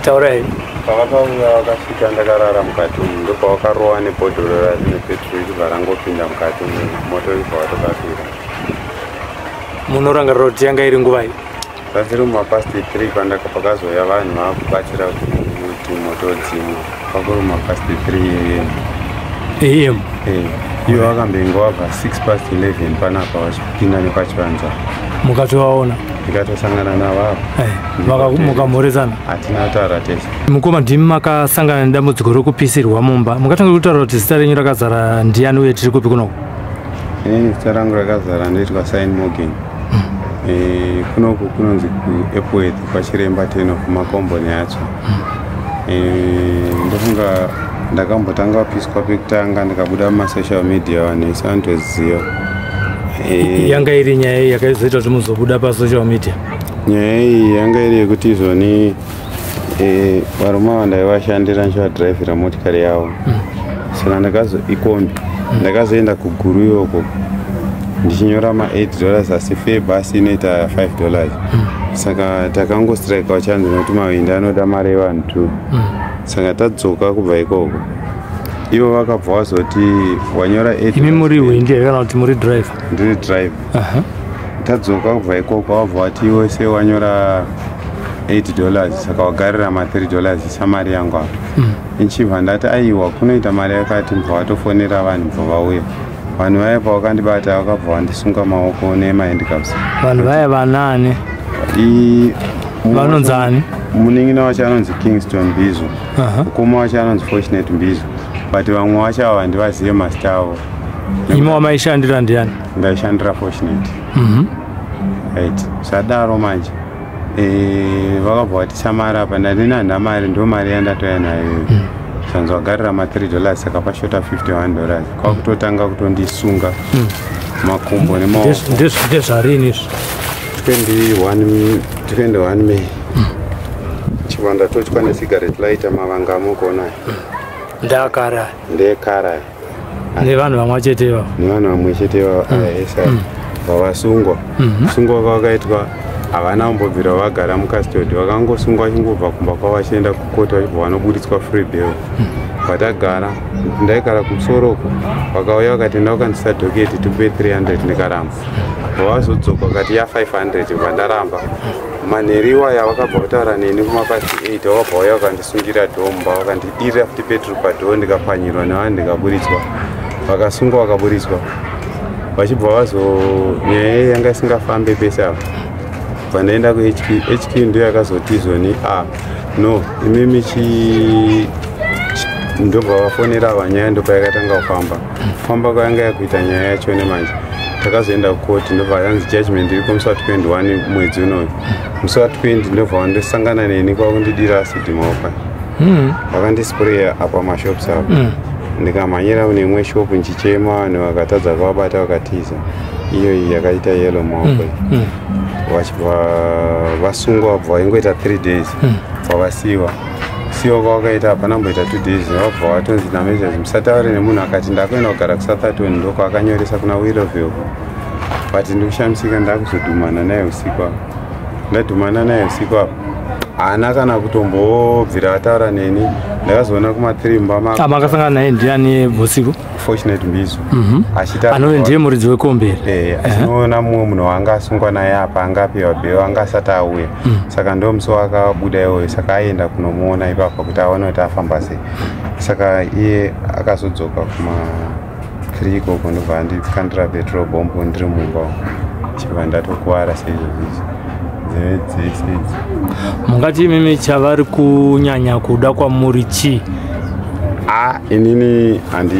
Taurai. Pavakauya vakasvika ndakarara mukati umu, ndopavakarowa nebhodhoro rine petro, ichibva rangopinda mukati umu, moto ibva watokafira. Munorangarira kuti yanga iri nguvai? Zvaziri mumapast 3 pandaka pakazouya vanhu vakubatsira kuti moto udzimwe, pakuri mumapast 3 am. Am? Ivo vakambenge vabva 6 past 11 panapa vachipinda nepachivanza. Mukatovaona? Ndikatosangana navo apa. Mukamhoresana? Hatina kutaura tese. Mukoma, ndimi makasangana nedambudziko rekupisirwa mumba. Mungatanga kutaura kuti zita renyu rakazara ndiani, uye tiri kupi kunoko? Inini zita rangu rakazara ndoitwa Sign Morgan. Kunoku kunonzi kuEpworth, kwaChiremba Teno, kumakombo neatsva. Ndofunga ndakambotanga kupiswa pekutanga, ndikabuda mumasocial media, vanhu vese vanotoziva. Yanga iri nyaya iyi yakazoita kuti muzobuda pasocial media? Nyaya iyi yanga iri yekuti izvoni varume ava ndaivashandira, ndichivadhiraivhira motikari yavo. Saka ndakazo ikombi, ndakazoenda kuGuru ikoko ndichinyora ma8 dollars, asi fare basi inoita 5 dollars. Saka takangostrika vachanzi nokuti mahwindi anoda mari yevanhu two. Saka tadzoka kubva ikoko, ivo vakabva vazoti wanyora 8. Imi muri hwindi here kana kuti muri driver? Ndiri driver. Tadzoka kubva ikoko, wabva wati iwe se wanyora 8 dollars, saka wagarira ma3 dollars, isa mari yangu apa. Ichibva ndati aiwa, kunoita mari yakati. Mbva watofonera vanhu, bva vauya vanhu vaya. Pavakandibata, vakabva vandisunga maoko nemahandcuffs. Vanhu vaya vanani? Vanonzi ani? Munin'ina wacho anonzi Kingston Mbizo. Mukoma wacho anonzi Fortunate Mbizo, but vamwe vacho ava handivazive mazita avo. Imi wamaishandira ndiani? Ndaishandira Fortunate. Right, zvadaro manje, vakabva vatisa mari apa. Ndandina handina mari, ndo mari yandatoya nayo iyoyo. Zvanzi wagarira ma3 dollars, saka pashota 51 dollars. Kwakutotanga kutondisunga makumbo nemaoko. Ndezvarini izvi? 21, 21 May. Chibva ndatotya necigarette lighter, mavanga amukuonayo. Ndakara? Ndekara. Nevanhu vamwe chete ivavo? Nevanhu vamwe chete ivavo esa vavasungwa. Sungwa kwavakaitwa, havana kumbobvira vagara mucustody. Vakangosungwa vachingobva kumba kwavo vachienda kukoti, vachibva vanoburitswa free bail. Vatagara, ndaigara kumusoro uko, vakauya vakati enda ukandisa docket tipe 300, ndikaramba. Vavazodzoka vakati ya 500, bva ndaramba. Manheru iwaya vakabva kutaura neni kumapast 8, vakabva vauya vakandisungira door mumba, vakandidirira futi petrol padoor, ndikapwanyirwa nevanhu, ndikaburitswa. Vakasungwa, vakaburitswa, vachibva vazo nyaya iyi yanga isingafambe pese apa. Bva ndaenda kuHQ. HQ ndiyo yakazoti izoni a no, imimi chi ndobva vafonera ava. Nyaya ndopa yakatanga kufamba kufamba kwayanga yakuita nyaya yacho. Nemanje takazoenda kukoti, ndobva yanzi judgment iriko musi wa21 mwedzi unoyu. Musi wa20 ndobva vandosangana neni, kwakundidira acid maoko. Vakandispreya apa mashops apa. Ndikamhanyira kune imwe shop ndichichema, vanhu vakatadza kuvabata, vakatiza. Iyo iyi yakaita yellow maoko. Vachibva vasungwa, vabva vaingoita 3 days, bva vasiyiwa. Siyiwa kwavakaita, hapana mboita 2 days, vabva vatonzi nameasures musataure nemunhu. Akati ndakuenda kugara kuSoutherton, ndokwakanyoresa kuna Willowvale. But ndikushamisika, ndakuzodhumana naye usiku apa. Ndadhumana naye usiku apa, haana kana kutombobvira ataura neni. Ndakazoona kuma3 mumba. Makasangana naye ndiani usiku? Fortunate Mbizo. Achiita Anove ndiye muridzi wekombi? Achinoona mumwe munhu wanga asungwa naye apa, anga apiwa bail, anga asati auya. Saka ndo musi wakabuda iwoyo, saka aienda kunomuona ipapo kuti aone kuti afamba sei. Saka iye akazodzoka kuma3 ikoko, ndobva andikandira petrol bomb ndiri mumba, chibva ndatokuvara seizvozvizvi, nzeve dzese idzi. Mungati imimi chavari kunyanya kuda kwamuri chii? A, inini handi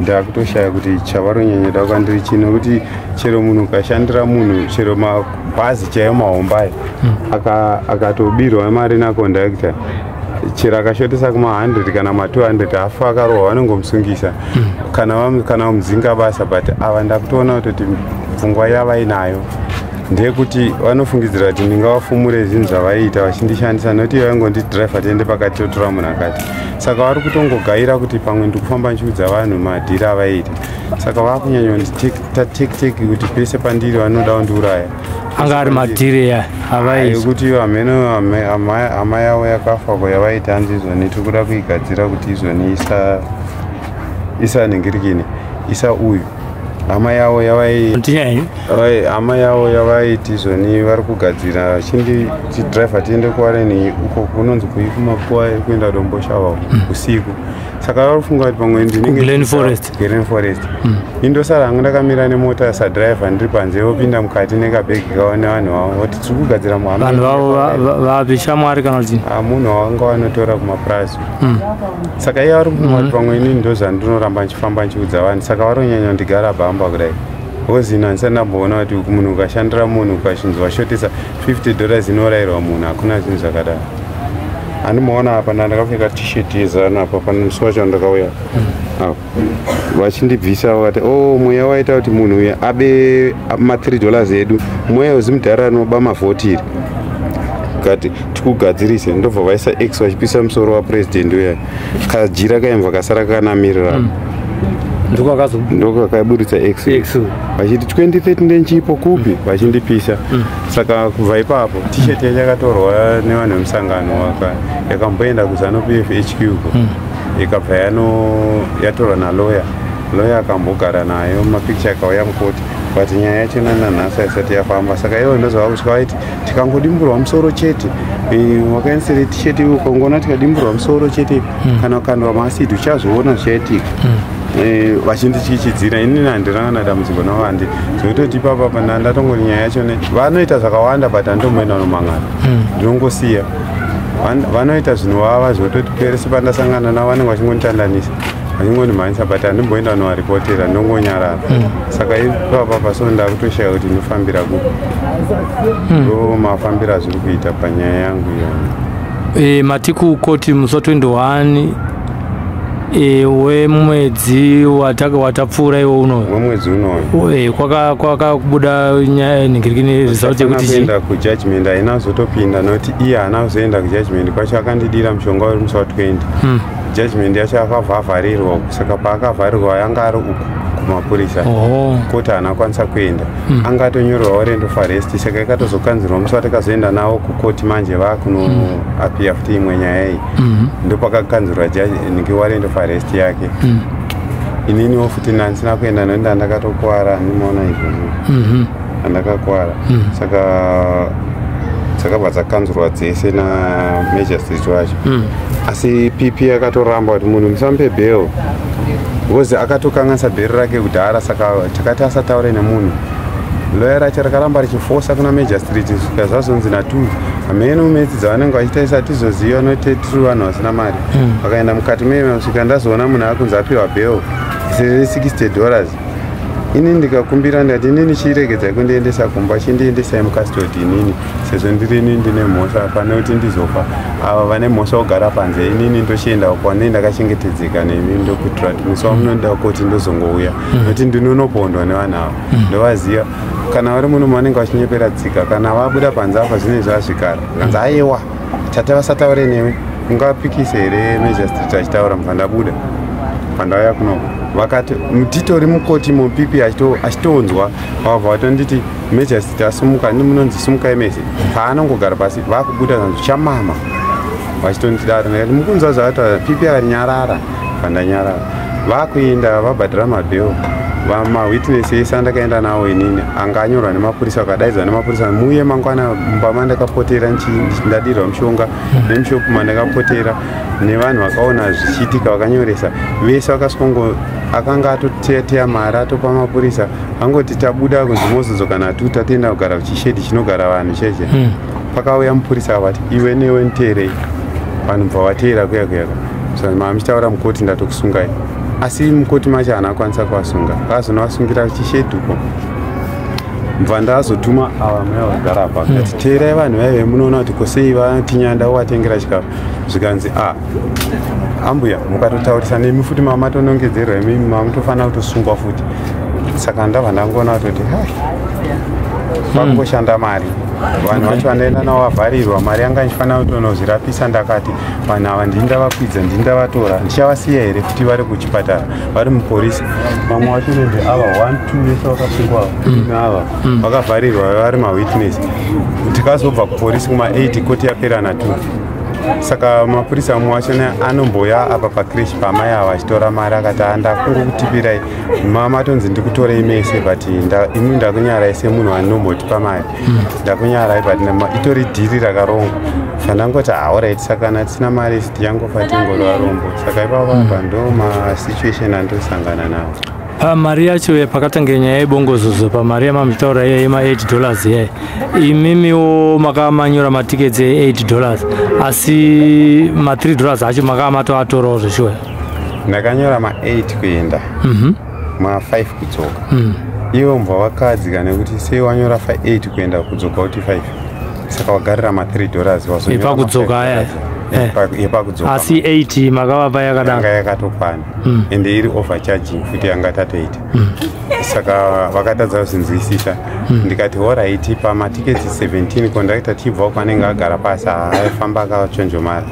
ndakutoshaya kuti chavaronyanya kwandiri chii, nokuti chero munhu ukashandira munhu, chero mabhazi chaiyo mahombai akatobirwa mari nakondakta, chero akashotesa kuma100 kana ma200, hafa akarohwa, vanongomusungisa kana vamudzinga basa. But ava ndakutoona kutoti pfungwa yavainayo Ndeyekuti vanofungidzira kuti ndingavafumure zvinhu zvavaiita vachindishandisa, nokuti vaingondidhiraivha tiende pakati totora munhu akati. Saka vari kutongogaira kuti pamwe ndikufamba ndichiudza vanhu madhiri avaiita. Saka vakunyanyonditaktek kuti pese pandiri vanoda kundiuraya. Anga ari madhiri avaita Yekuti hameno hama yavo yakafa ko yavaita, hanzi izvoni tiri kuda kuigadzira kuti izvoni isa ningirikini, isa uyu hama yavo yavai Tinyanyi. Hama yavo yavaiti izvoni vari kugadzira, vachindidhiraivha tiende kuWarren uko kunonzi kuikumakuwa kuenda Domboshava usiku. Saka vari kufunga kuti pamwe ndinenge Glen Forest. Glen Forest. Indosara hangu ndakamira nemota sadhiraivha ndiri panze, vopinda mukati nekabhegi kavo nevanhu vavo, voti tiri kugadzira muhama. Vanhu vavo vapi, shamwari kana kuti? Munhu wavanga vanotora kumapurazi. Saka iye vari kufunga kuti pamwe inini ndo zvandinoramba ndichifamba ndichiudza vanhu. Saka vari kunyanya kundigara bhamba kudai, because ino handisati ndamboona kuti munhu ukashandira munhu ukachinzi washotesa $50 inorayirwa munhu. Hakuna zvinhu zvakadaro. Handimaona apa ndandakapfeka T-shirt yeZANU apa. Pane musi wacho ndakauya apa vachindibvisa, vakati, "O, mweya waita kuti munhu uyu abe ma$3 edu, mweya wezimudhara anoba mavhoti iri, kati tikugadzirise." Ndobva vaisa x vachipisa musoro wapurezidendi uya, kajira kaimva kasara kakanamirira. Ndiko Ndokakaburitsa x. X. Vachiti 2030 ndenchipo kupi, vachindipisa. Saka kubva ipapo T-shirt yacho yakatorwa nevanhu vemusangano, yakamboenda kuZANU PF HQ ko, ikabva yatorwa naloya. Loya akambogara nayo, mapicture akauya mukoti, but nyaya yacho nanhasi haisati yafamba. Saka ivo ndozvava kusvika vaiti tikangodimburwa musoro chete, wakaendesere T-shirt iwe, ukangoona tikadimburwa musoro chete kana kukandwa maasidi, uchazoona zvichaitika. Vachindityityidzira. Inini handina kana dambudziko navo, handi zvekutoti ipapa pana ndatongori nyaya yacho vanoita zvakawanda, but handitomboenda nomangana, ndinongosiya. Vanoita zvinhu vava zvekutoti perese pandasangana navo vanenge vachingonditandanisa, vachingondimhanyisa, but handimboenda novaripotera, ndongonyarara. Saka ipapa paso ndakutoshaya kuti ndofambira kupi. Ndo mafambiro azviri kuita panyaya yangu iyoyo. Mati kukoti musi wa21 wemwedzi watapfuura iwo uno? Wemwedzi unoyu. Kwakabuda nyaya ningirikini, result yekuti chii? Kuenda kujudgment haina kuzotopinda, nokuti iye haana kuzoenda kujudgment kwacho. Akandidira mushonga uri musi wa20. Judgment yacho akabva avharirwa uku. Saka paakavharirwa yanga ari uku kumapurisa. Koti haana kukwanisa kuenda. Anga atonyorerwa warrant of arrest, saka ikatozokanzirwa musi watakazoenda nawo kukoti. Manje vakunoappear futi imwe nyaya iyi, ndopakakanzirwa warrant of arrest yake. Ininiwo futi ndandisina kuenda nokuti ndandakatokwara, handimaona izvozvo, andakakwara. Saka dzakabva dzakanzurwa dzese namagistrate wacho. Asi PP akatoramba kuti munhu musamupe bail, because akatokanganisa bheri rake kudhara. Saka takati asataure nemunhu. Loya racho rakaramba richifosa kuna magistrate, svika zvazonzi natu hameno metsi dzavanenge vachitaisa, tizoziva nokuti tiri vanhu vasina mari. Vakaenda mukati meme, svika ndazoona munhu akunzi apiwa bail re$60. Ini ndikakumbira, ndikati, "Inini chiregedzai kundiendesa kumba, chindiendesai mucustody inini, sezvo ndiri ini ndine mhosva, pane kuti ndizofa ava vane mhosva kugara panze. Inini ndochienda kwanei ndakachengetedzeka nemi, ndokuitira kuti musi wamunoenda koti ndozongouya, nokuti ndinonopondwa nevanhu ava, ndovaziva. Kana vari muno vanenge vachinyepera tsika, kana vabuda panze apa zvinenge zvazvikara." Kanzi, "Aiwa, tate vasataure newe." Ungapikise here magistrate achitaura? Mubva ndabuda, pandauya kunoko vakati titori mukoti muPP achitonzwa, vabva vatonditi magistrate asumuka, ndi munonzi sumukai mese. Paanongogara pasi vakubuda, zanzi chamama, vachitondidaro. Ndikati, "Mukunzwa zvavataura?" PP akanyarara, pandanyarara vakuenda vabhadhara mabail. Mawitness ese andakaenda nawo inini anga anyorwa nemapurisa, akadaidzwa nemapurisa, "Muuye mangwana mumba mandakapotera ndadirwa mushonga, nemushopu mandakapotera, nevanhu vakaona zvichiitika vakanyoresa vese." Vakasvikongo akanga atoteyateya mari, atopa mapurisa, angoti tabuda kunzi mozodzoka natu, tatoenda kugara kuchishedhi chinogara vanhu cheche. Pakauya mupurisa akavati, "Iwe newe niteerei." Vanhu bva vateera kuya kuyaka. Mamuchitaura mukoti, ndatokusungai. Asi mukoti macho haana kukwanisa kuvasunga, akazonovasungira chishedhuko. Bva ndazotuma ava muya vagara apa, kati, "Teerai vanhu vaive, munoona kuti kosei vatinyanda kuvatengera chikafu." Zvikanzi, "A, ambuya, mukatotaurisa nemi futi mamatonongedzerwa, imimi mamutofanira kutosungwa futi." Saka ndabva ndangoona kutoti hai. Vakungoshanda mari. Vanhu vacho vandaenda navo vavharirwa, mari yanga ndichifanira kutonozvirapisa. Ndakati vanhu ava ndini ndavakwidza, ndini ndavatora, ndichavasiya here kuti vari kuchipatara, vari muporisi? Vamwe vacho nende ava 1 2 vese vakasungwa ava vakavharirwa, vari mawitness. Tikazobva kuporisi kuma8, koti yapera na2. Saka mapurisa amwe wacho anomboya apa pacreche pamai ava achitora mari, akati andakungokutipirai matonzi ndikutorei mese, but imi ndakunyarai semunhu anombotipa mari, ndakunyarai, but itori dhiri rakarongwa. Sandangoti alright, saka kana tisina mari tichangofa tingorova rombo. Saka ipapo apa ndo masituation andosangana nawo. Pamari yacho, pakatanga nyaya yebongozozo, pamari yamamuchitaura iya yema$8 iyai, imimiwo makamanyora matickets e$8, asi ma$3 acho makamatoatorawo zveshuwa? Ndakanyora ma8 kuenda, ma5 kudzoka. Ivo mbva vakadzika nekuti sei wanyora 8 kuenda, kudzoka kuti 5, saka wagarira ma$3. Epakudzoka aya? Yepakudzoka. Asi 8 makavapa yakadaro? Yanga yakatokwana, ende iri overcharging futi yanga tatoita. Saka vakatadza kuzinzwisisa. Ndikati alright, pamatiketi 17, kondakita tibva kwanenge agara pasi, aifamba akachonjomara.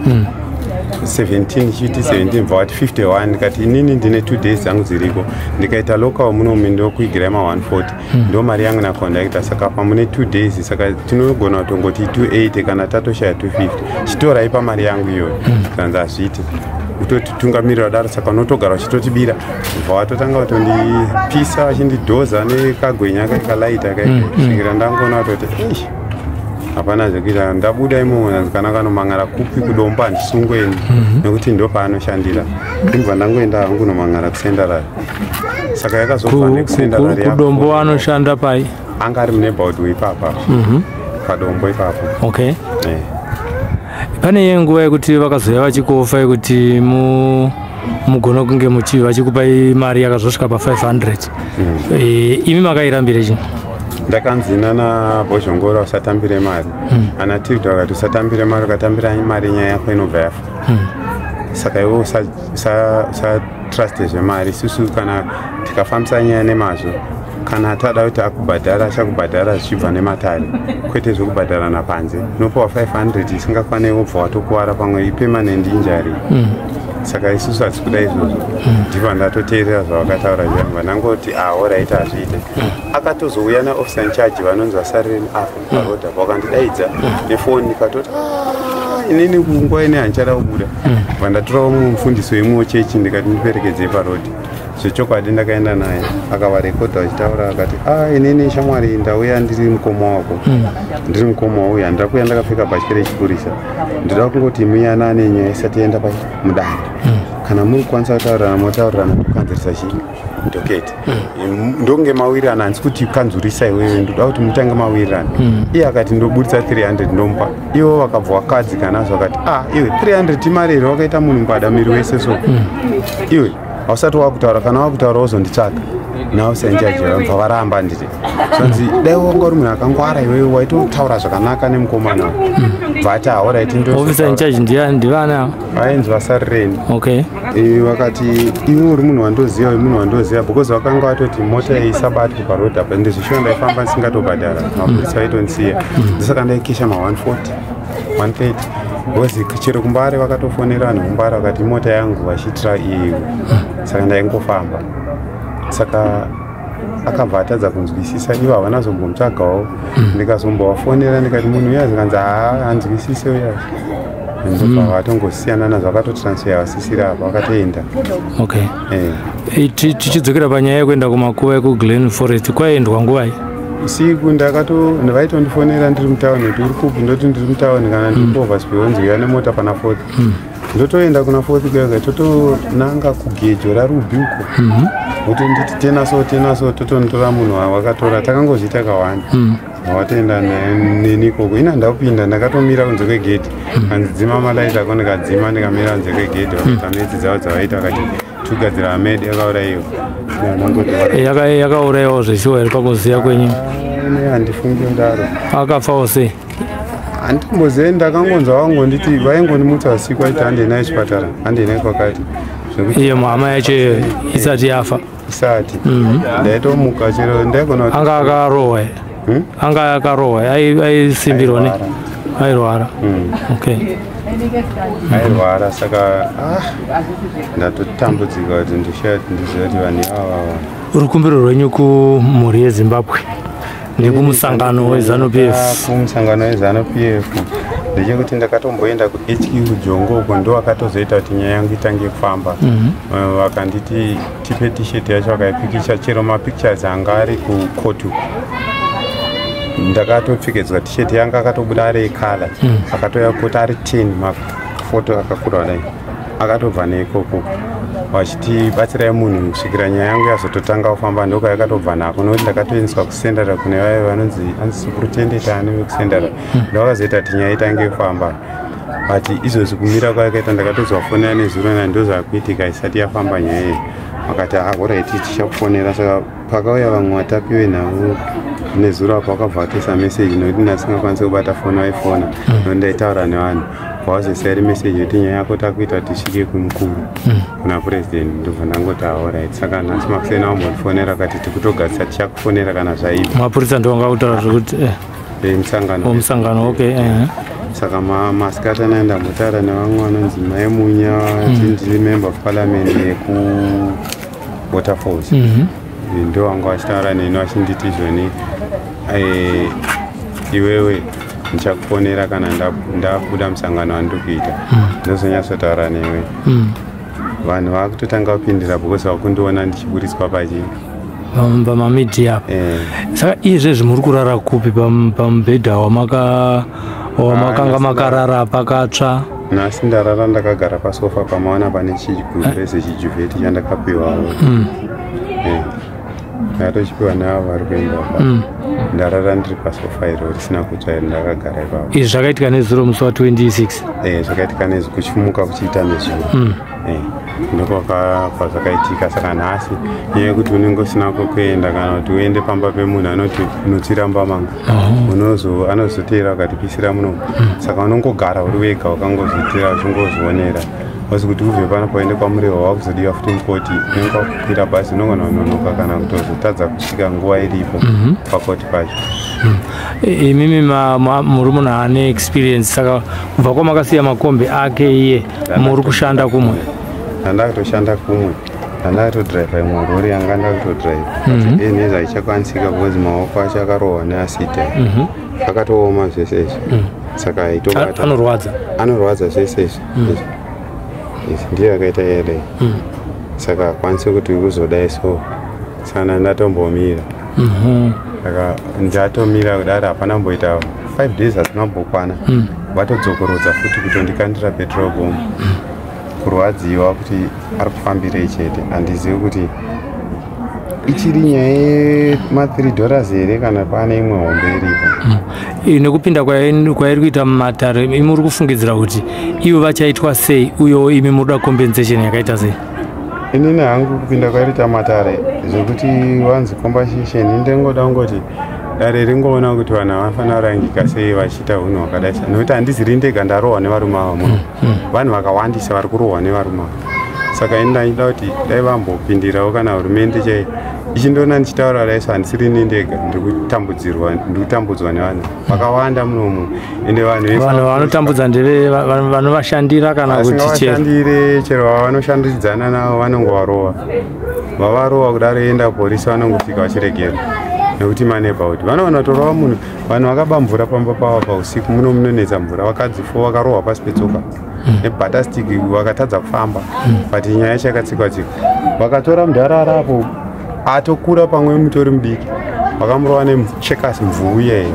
17 chiti 17, bva wati 51. Ndikati inini ndine 2 days dzangu dziriko, ndikaita local munomu ndokuigirai ma140, ndo mari yangu nakondakita. Saka pamune 2 days, saka tinogona kutongoti 280, kana tatoshaya 250, chitorai pamari yangu iyoyo. Kanzi hazviiti kutotitungamirira daro, saka unotogara uchitotibira. Bva watotanga kutondipisa, vachindidhoza nekagwenya kaikalaita kusvikira ndangoona kutoti eish, hapana zvekuita. Ndabuda imomo, kana kanomang'ara kupi? Kudombo handisungweni nekuti ndo paanoshandira. Ndibva ndangoenda hangu kunomang'ara kusendarari. Saka yakazobva nekusendarari. Kudombo anoshanda pai? Anga ari muneighborhood ipapa, padombo ipapo. Okay. Pane nguva yekuti vakazouya vachikuofa yekuti mugone kunge vachikupai mari yakazosvika pa500? Imi makairambire chii? Ndakanzi nana Bhozhongora usatambire mari. Ana Tilda vakati usatambire mari, ukatambira mari nyaya yako inobva yafa. Saka iwe usatruste zvemari. Isusu kana tikafambisa nyaya nemazvo, kana tada kuti akubhadhara, achakubhadhara zvichibva nematare, kwete zvekubhadharana panze. Unopiwa 500 isingakwanei, wobva watokuvara, pamwe ipermanent injury. Saka isusu hatisi kuda izvozvo. Ndibva ndatoteerera zvavakataura zviyamba, ndangoti alright, hazviite. Akatozouya naofficer in charge vanonzi vasarireni apo parodha, vakandidaidza nefoni, ndikatoti, "Ah, inini kunguva ine handichada kubuda." Bva ndatorawo mumwe mufundisi wemumwe chechi, ndikati ndiperekedzei parodhi. Zvechokwadi ndakaenda naye, akavarekodha achitaura, akati, a inini shamwari, ndauya ndiri mukoma wako, ndiri mukoma wauya, handida kuuya ndakapfeka bhatyi rechipurisa. Ndinoda kungoti muyanane, nyaya isati yaenda mudare. Kana muri kukwanisa kutaurirana, motaurirana, tokanzurisa chii docket, ndonge mawirirana. Handisi kuti kanzurisa iwewe, ndoda kuti mutange mawirirana. Iye akati ndoburitsa 300 ndomupa. Ivo vakabva vakadzika nazvo, vakati, a iwe, 300 imari here? Wakaita munhu mbada miri wese, so iwe hausati wakutaura. Kana wakutaura wozonditsvaga naofficer in charge. Vabva varamba. Nditi zvanzi dai wanga uri munhu akangwara iwewe, waitotaura zvakanaka nemukomana. Bva ati alright. Officer in charge ndivana? Vainzi vasarireni. Okay. Vakati iwe uri munhu wandoziva, uri munhu wandoziva, because vakanga vatoti mota iyi isabatwe paroad apa. Ende zvishuwa ndaifamba ndisingatobhadhara, mapurisa vaitondisiya. Ndosaka ndaikesha ma140, 130, because chero kumbare vakatofonera vanhu kumbare, vakati mota yangu vachiitira iyi, saka ndaingofamba. Saka akabva atadza kunzwisisa. Ivo havana zombomutsvagawo. Ndikazombovafonera, ndikati munhu uya, zikanzi haa, hanzwisise uya. Ndobva vatongosiyana nazvo, vakatotransfer vasisiri apa, vakatoenda. Okay. Tichidzokera panyaya yekuenda kumakuva ekuGlen Forest, kwaendwa nguvai? Usiku. Ndakato vaitondifonera ndiri mutauni kuti uri kupi, ndoti ndiri mutauni, kana ndiri kuOverspill, onzi uya nemota pana Fourth. Ndotoenda kuna Fourth kuyaga, totonanga kugejo raRubi uko, votonditi tena so, tena so, totonditora munhu wavakatora. Takangozviita kawanda. Watoenda neni ikoko. Ina ndapinda, ndakatomira kunze kwegedhi, kanzi dzima malaiti ako. Ndikadzima, ndikamira kunze kwegedhi. Vakaita metsi dzavo dzavaita, vakati tugadzira amedi akaurayiwa. Ndangoti Yakaurayiwawo zveshuwa here pakuziva kwenyu? Handifungi kudaro. Akafawo sei? Handitombozivi. Ndakangonzwa vangonditi, vaingondimutsa usiku, aiti handei naye chipatara, handei naye kwakati. Zvekuti Iye muhama yacho isati yafa? Isati. Ndaitomuka chero ndaigona kuti Anga akarohwa here? Anga akarohwa, aisimbirwa ne airwara. Okay. Airwara, saka ndatotambudzika kuti ndishiya kuti ndizive kuti vanhu ivava. Rukumbiro rwenyu kumhuri yeZimbabwe nekumusangano weZANU PF? Kumusangano weZANU PF ndechekuti ndakatomboenda kuHQ kuJongo uko, ndo akatozoita kuti nyaya yangu itange kufamba. Vakanditi tipe T-shirt yacho, vakaipikicha. Chero mapictures anga ari kukoti uko, ndakatopfekedzwa T-shirt yanga akatobuda ari ecolour, akatouya kuti ari 10 mafoto akakura kudai, akatobva neikoko vachiti batsirai munhu kusvikira nyaya yangu yazototanga kufamba. Ndoka yakatobva nako, nokuti ndakatoendeswa kusendara kune vaya vanonzi anzi superintendent ani vekusendara, ndovakazoita kuti nyaya itange kufamba. But izvozvi kumira kwayakaita, ndakatozwa fonera nezuro na ndozvakuitika isati yafamba nyaya iyi. Vakati, "Alright, tichakufonera." Saka pakauya vamwe vatapi venhau nezuro apo, vakabva vatoisa meseji, nokuti ndasingakwanisi kubata foni vaifona, nokuti ndaitaura nevanhu. Vazoisa iri meseji yekuti nyaya yako takuita kuti isvike kumukuru, kuna purezidendi. Ndobva ndangoti, "Alright." Saka nhasi makuseni vambondifonera, akati tikutogadzisa, tichakufonera kana zvaibva. Mapurisa ndo anga kutaura zvekuti Musangano. Musangano, okay. Saka masikati anaya ndambotaura nevamwe vanonzi Mai Munya, ndiri member of parliament yekuWaterfalls. Ndo vanga vachitaura neni vachinditi izvoni, "Iwewe ndichakufonera kana ndabuda musangano wandiri kuita, ndozonyatsotaura newe." Vanhu vakutotanga kupindira because vakundiona ndichiburitswa pachi Pamamedia apa. Saka izvezvi muri kurara kupi? Pamubhedha wamakanga makarara pakatsva? Nhasi ndarara ndakagara pasofa pamaona pane chigubheze, chiduvet chandakapiwawo. Ndakatochipiwa neavo vari kuenda pa. Ndarara ndiri pasofa iro risina kutsva iro, ndakagara ipapo. Izvi zvakaitika nezuro musi wa26? Zvakaitika kuchimuka kuchiita nezuro. Ndokwazvakaitika. Saka nhasi nyaya yekuti unenge usina kwekuenda, kana kuti uende pamba pemunhu anoti unotsvira mumba mangu, unozo anozoteera ukatipisira muno. Saka unongogara uri wega wakangozviitira uchingozvionera wasi kuti ubve pano paende kwaMurehwa, wakuzodiwa futi mukoti, unenge wakukwira bhazi, unogona kunonoka kana kutozotadza kusvika nguva iripo pakoti pacho. Imimi muri munhu ane experience, saka kubva kwamakasiya makombi ake iye, muri kushanda kumwe? Ndandakatoshanda kumwe, ndandakatodhiraivha imwe rori yanga ndakutodhiraivha, but ene zvaichakwanisika because maoko acho akarohwa neacid, akatooma zvese izvi, saka haitobata. Anorwadza. Anorwadza zvese izvi. Izvi ndiyo yakaita yadai, saka hakwanisi kuti uzodai so. Saka ndatombomira, saka ndatomira kudaro, hapana kumboita 5 days, hazina kumbokwana, vatodzokorodza futi kutondikandira petrol bomb. Kurwadziwa kuti ari kufambirei chete. Handizivi kuti ichiri nyaya yema3 dollars here kana pane imwe hombe iripo. Nekupinda kwairi kuita mumatare, imi muri kufungidzira kuti ivo vachaitwa sei, uyo imi muri kuda compensation yakaita sei? Inini hangu kupinda kwairiita matare, zvekuti wanzi compensation, ndingoda kungoti dare ringoona kuti vanhu havafanira kurangika sei vachiita unhu hwakadai, nekuti handiziri ndega ndarohwa nevarume ava muno. Vanhu vakawandisa vari kurohwa nevarume ava. Saka ini ndaida kuti dai vambopindirawo, kana hurumende chai ichindoona ndichitaura dai so. Handisiri ini ndega ndiri kutambudzwa nevanhu vakawanda munomu, ende vanhu vese. Vanhu vanotambudza ndeve vanovashandira kana kuti chero? Vasingavashandire, chero vavanoshandidzana navo vanongovarova. Vavarova kudaro, enda polisi, vanongosvika vachiregera nekuti maneighborhood vanoona kutorova munhu. Vanhu vakaba mvura pamba pavo pausiku muno, munonetsa mvura. Vakadzi 4 vakarohwa pasi petsoka nebutter stick, vakatadza kufamba, but nyaya yacho yakatsikwa tsika. Vakatora mudhara apo atokura, pamwe mutori mudiki, vakamurova nechekas mvuu iyeye.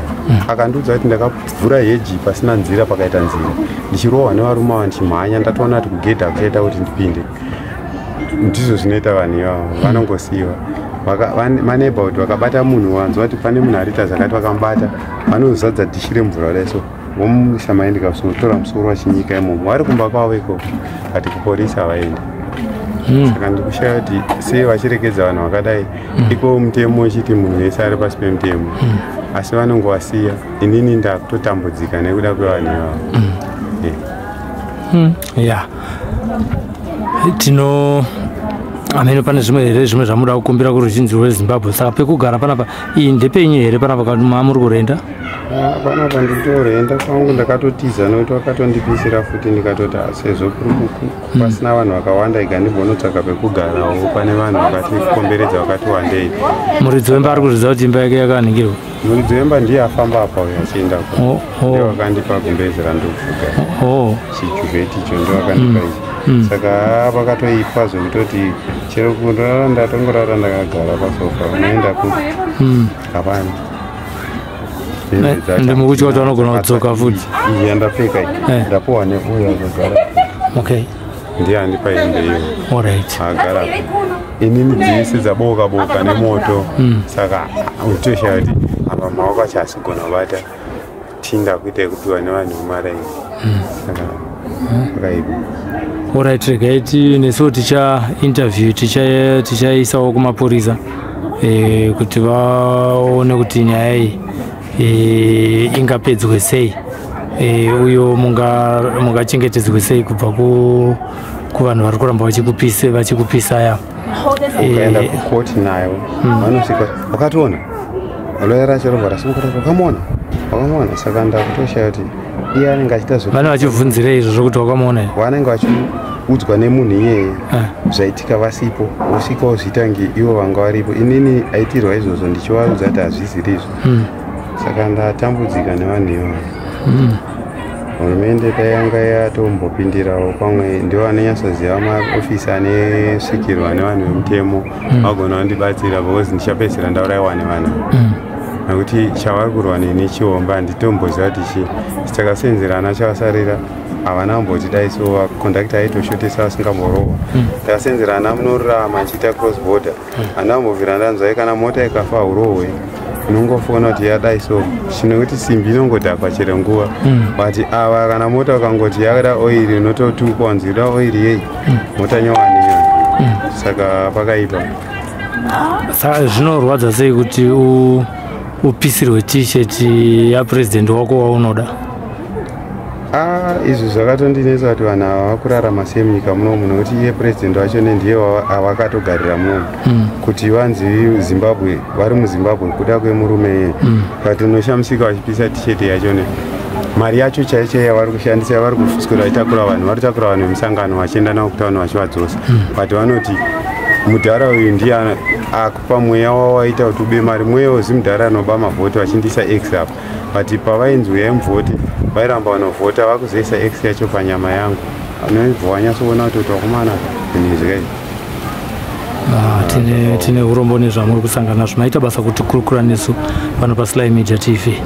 Akandiudza kuti ndakavhura heji pasina nzira, pakaita nzira, ndichirohwa nevarume ava, ndichimhanya, ndatoona kuti kugedha kuchaita kuti ndipinde. Ndizvo zvinoita vanhu ivavo, vanongosiyiwa. Maneighborhood vakabata munhu, wanzwa kuti pane munhu ariita zvakati, vakamubata, vanozadza dhishi remvura kudai so, vomuisa maendeka, tora musoro vachinyika imomo, vari kumba kwavo ikoko, but kupolisi havaendi. Saka ndikushaya kuti sei vachirekedza vanhu vakadai iko, mutemo uchiti munhu wese ari pasi pemutemo, asi vanongovasiya. Inini ndakutotambudzika nekuda kwevanhu ivavo. Ya, tino Ameno pane zvimwe here zvimwe zvamuda kukumbira kuruzhinji rweZimbabwe? Saka pekugara panapa iyi ndepenyu here panapa mamuri kurenda? Panapa ndikutorenda kwangu, ndakatotiza nekuti vakatondipisira futi, ndikatoti sezvo pasina vanhu vakawanda iga ndimbonotsvaga pekugarawo pane vanhu vakatikomberedza vakati wandei. Muridzi wemba ari kuzviziva kuti imba yake yakaningirwa? Muridzi wemba ndiye afamba apa uyo achienda ko, ndiye wakandipa gumbezi randikufuga, chiduvet icho ndo wakandipa ichi. Saka vakatoipa zvekutoti chero kundorara ndatongorara ndakagara pasofa, unoenda kupi? Hapana. Ndimukutya kuti vanogona kudzoka futi. Iyi yandapfeka iyi ndapuwa neuyo akagara. Ndiye andipa hembe iyo. Agara inini dzese dzaboka boka nemoto, saka utoshaya kuti apa maoko acho asigona kubata tinda kuita yekupiwa nevanhu vemaraini, saka pakaipa. Alright, regai nesuwo ticha interview tichaisawo kumapurisa kuti vaone kuti nyaya iyi ingapedzwe sei, uyo mungachengetedzwe sei kubva kuvanhu vari kuramba vachikupisa ya. Ukaenda kukoti nayo, vanosvika wakatoona loya racho robva rasimuka, wakamuona, wakamuona. Saka ndakutoshaya kuti iye anenge achiita zve Vane vachibvunzirei izvozvo kuti wakamuona here? Vanenge vachiudzwa nemunhu iyeye zvaitika vasipo, vosvika vozviita nge ivo vanga varipo. Inini aitirwa izvozvo ndichivaudza kuti hazvisiri izvo. Saka ndatambudzika nevanhu ivavo. Hurumende dai yanga yatombopindirawo, pamwe ndivo vanonyatsoziva maofisi anesvikirwa nevanhu vemutemo, vagona vandibatsira, because ndichapedzisira ndaurayiwa nevanhu, nekuti chavari kurwa neni chihombe, handitomboziva kuti chii. Takasenzerana chavasarira, havana kumboti dai so. Kondakta aitoshotesa vasingamborohwa. Takasenzerana munorarama achiita cross border, handina kumbobvira ndanzwai. Kana mota ikafa urohwe, unongofona kuti yadai so, chinekuti simbi inongodhakwa chero nguva. But ava kana mota ukangoti yada oiri, unototukwa kunzi ida oiri yei, mota nyowani iyoyo. Saka pakaipa. Saka zvinorwadza sei kuti upisirwe T-shirt yapurezidendi wako waunoda? Ah, izvi zvakatondinetsa kuti vanhu ava vakurarama sei munyika munomu, nekuti iye purezidendi wacho nendiye avakatogarira munomu, kuti vanzi Zimbabwe vari muZimbabwe kuda kwemurume iye. But unoshamisika vachipisa T-shirt yacho ne mari yacho chaiyo chaiyo yavari kushandisa, yavari kuswera vachitakura vanhu, vari kutakura vanhu vemusangano vachienda navo kutauni vachivadzosa. But vanoti mudhara uyu ndiye akupa mweya wawaita kuti ube mari, mweya wezimudhara anoba mavhoti, vachindisa x apa. But pavainzi uyai muvhoti, vairamba vanovhota, vakuzoisa x yacho panyama yangu, unobva wanyatsoona kuti wakomana zvinhu izvi kai. Ah, tine urombo nezvamuri kusangana nazvo. Maita basa kuti kurukura nesu pano paSly Media TV.